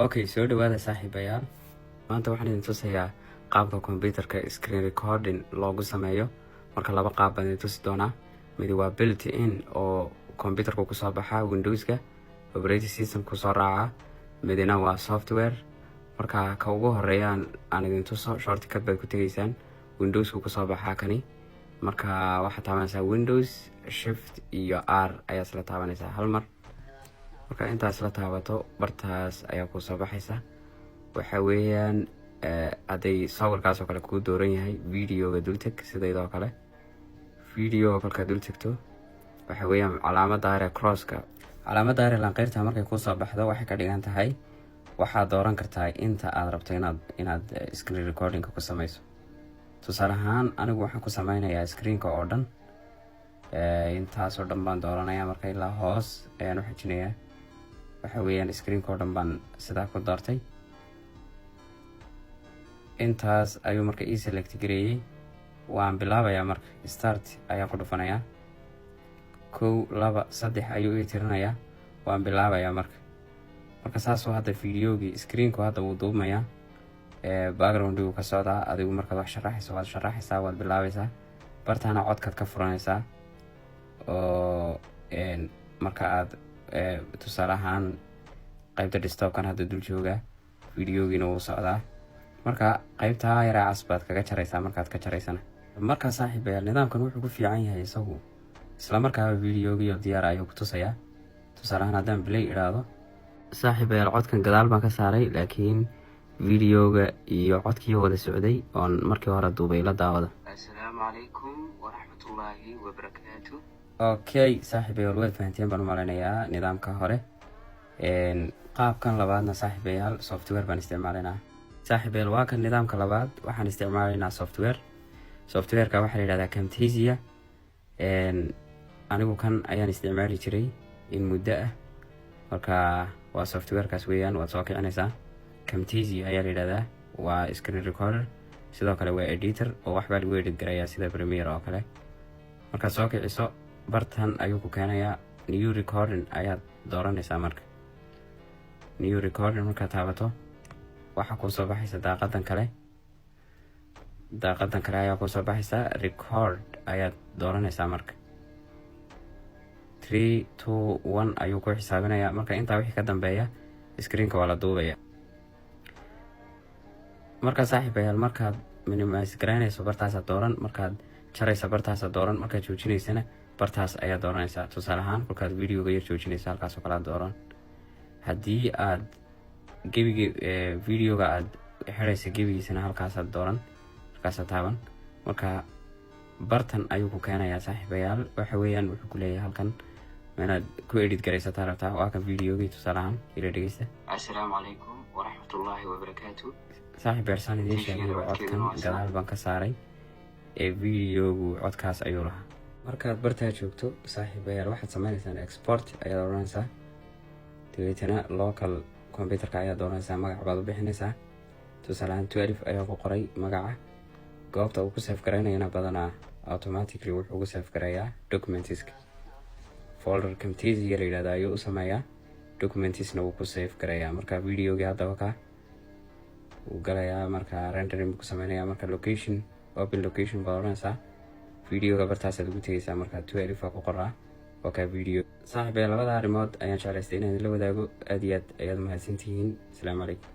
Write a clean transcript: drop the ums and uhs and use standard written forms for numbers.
Okay, soo dhawaada saaxiibayaal. Maanta waxaan idin tusayaa qaabka computerka screen recording loogu sameeyo. Marka laba qaab baan idin tusi doonaa. Mid waa built in oo computerka kusoo baxaa, Windowska operating system kusoo raaca. Midina waa software. Marka ka ugu horeeyaan aan idin tuso, shortcut baad ku tegeysaan. Windowska kusoo baxaa kani. Marka waxaad taabanaysaa Windows Shift iyo R ayaa isla taabanaysaa hal mar. Marka intaas la taabato, bartaas ayaa kusoo baxaysa. Waxa weeyaan, hadday sawirkaas oo kale kuu dooran yahay, videoga dulteg. Sidaydoo kale videoga kolkaad dul tegto, waxa weeyaan calaamada are crosska, calaamada are lanqeyrta markay kusoo baxdo, waxay ka dhigan tahay waxaad dooran kartaa inta aad rabto inaad screen recordingka ku sameyso. Tusaale ahaan, anigu waxaan ku sameynayaa screenka oo dhan. Intaasoo dhan baan dooranaya. Marka ilaa hoos ayaan u xijinayaa. Waxa weeyaan screenka oo dhan baan sidaa ku doortay. Intaas ayuu marka ii select gareeyey. Waan bilaabayaa. Marka start ayaan ku dhufanayaa. Kow, laba, saddex ayuu ii tirinayaa. Waan bilaabayaa. Marka saasoo hadda videogii screenku hadda wuu duubmayaa, backgroundigu ka socdaa. Adigu markaad wax sharaxayso, waad sharaxaysaa, waad bilaabaysaa. Bartaana codkaad ka furanaysaa oo marka aad tusaale ahaan qeybta desktopkan hadda dul joogaa, videogiina wuu socdaa. Marka qeybtaa yaraa cas baad kaga jaraysaa markaad ka jaraysana. Markaa saaxiibayaal, nidaamkan wuxuu ku fiican yahay isagu isla markaaba videogiio diyaar ayuu ku tusayaa. Tusaale ahaan, haddaan play idhaahdo, saaxiibayaal, codkan gadaal baan ka saaray, laakiin videoga iyo codkii wada socday oon markii hore duubay la daawada. Assalaamu calaykum waraxmatullaahi wabarakaatu. Okay saaxiibayaal, waad fahanteen baan u malaynayaa nidaamka hore. Qaabkan labaadna, saaxiibayaal, software baan isticmaalaynaa. Saaxiibayaal, waa kan nidaamka labaad. Waxaan isticmaalaynaa software. Softwareka waxaa la yihahdaa Camtasia. Anigu kan ayaan isticmaali jiray in muddo ah. Marka waa softwarekaas weeyaan. Waad soo kicinaysaa. Camtasia ayaa la yihahdaa. Waa screen recorder, sidoo kale waa editor oo waxbaa lagu edit garayaa sida Premiere oo kale. Markaad soo kiciso, bartan ayuu ku keenayaa. New recording ayaad dooranaysaa. Marka new recording markaad taabato, waxaa kuusoo baxaysa daaqadan kale. Daaqadan kale ayaa kuusoo baxaysa. Record ayaad dooranaysaa. Marka 3, 2, 1 ayuu ku xisaabinayaa. Marka intaa wixii ka dambeeya screenka waa la duubaya. Marka saaxiibayaal, markaad minimise garaynayso, bartaasaad dooran. Markaad jaraysa, bartaasaad dooran. Markaad joojinaysana, bartaas ayaad dooranaysaa. Tusaale ahaan, kolkaad videoga yar joojinaysa, halkaasoo kale aad dooran. Haddii aad gebigi videoga aad xiraysa gebigiisana, halkaasaad dooran, halkaasaad taaban. Marka bartan ayuu ku keenayaa saaxiibayaal. Waxa weeyaan wuxuu ku leeyahay halkan inaad ku edit garaysataa rabtaa. Waa kan videogii. Tusaale ahaan, ila dhegeysta. Assalaamu calaykum waraxmatullaahi wabarakaatu. Saaxiib beersaan idiin sheegay, codkan gadaal baan ka saaray ee videogu codkaas ayuu lahaa. Markaad bartaa joogto, saaxiibayaal, waxaad sameynaysaan export ayaad odhanaysaa. Dabeetana local computerka ayaad dooranaysaa. Magac baad u bixinaysaa. Tusaale ahaan, 12 ayaa ku qoray magaca. Goobta uu ku save garaynayana badanaa automatically wuxuu ku save garayaa documentiska. Folder Camtasia la yidhahda ayuu u sameeyaa, documentsna wuu ku save garayaa. Marka videogii haddaba ka wuu galayaa. Marka rendering buu ku sameynaya. Marka location, open location baad odhanaysaa. Videoga bartaasaad ugu tegeysaa. Marka 12 ku qoraa. Waa kaa video. Saaxiibee, labada arrimood ayaan jeclaystay inaan la wadaago. Aad iyo aad ayaad mahadsantihiin. Asalaamu calaykum.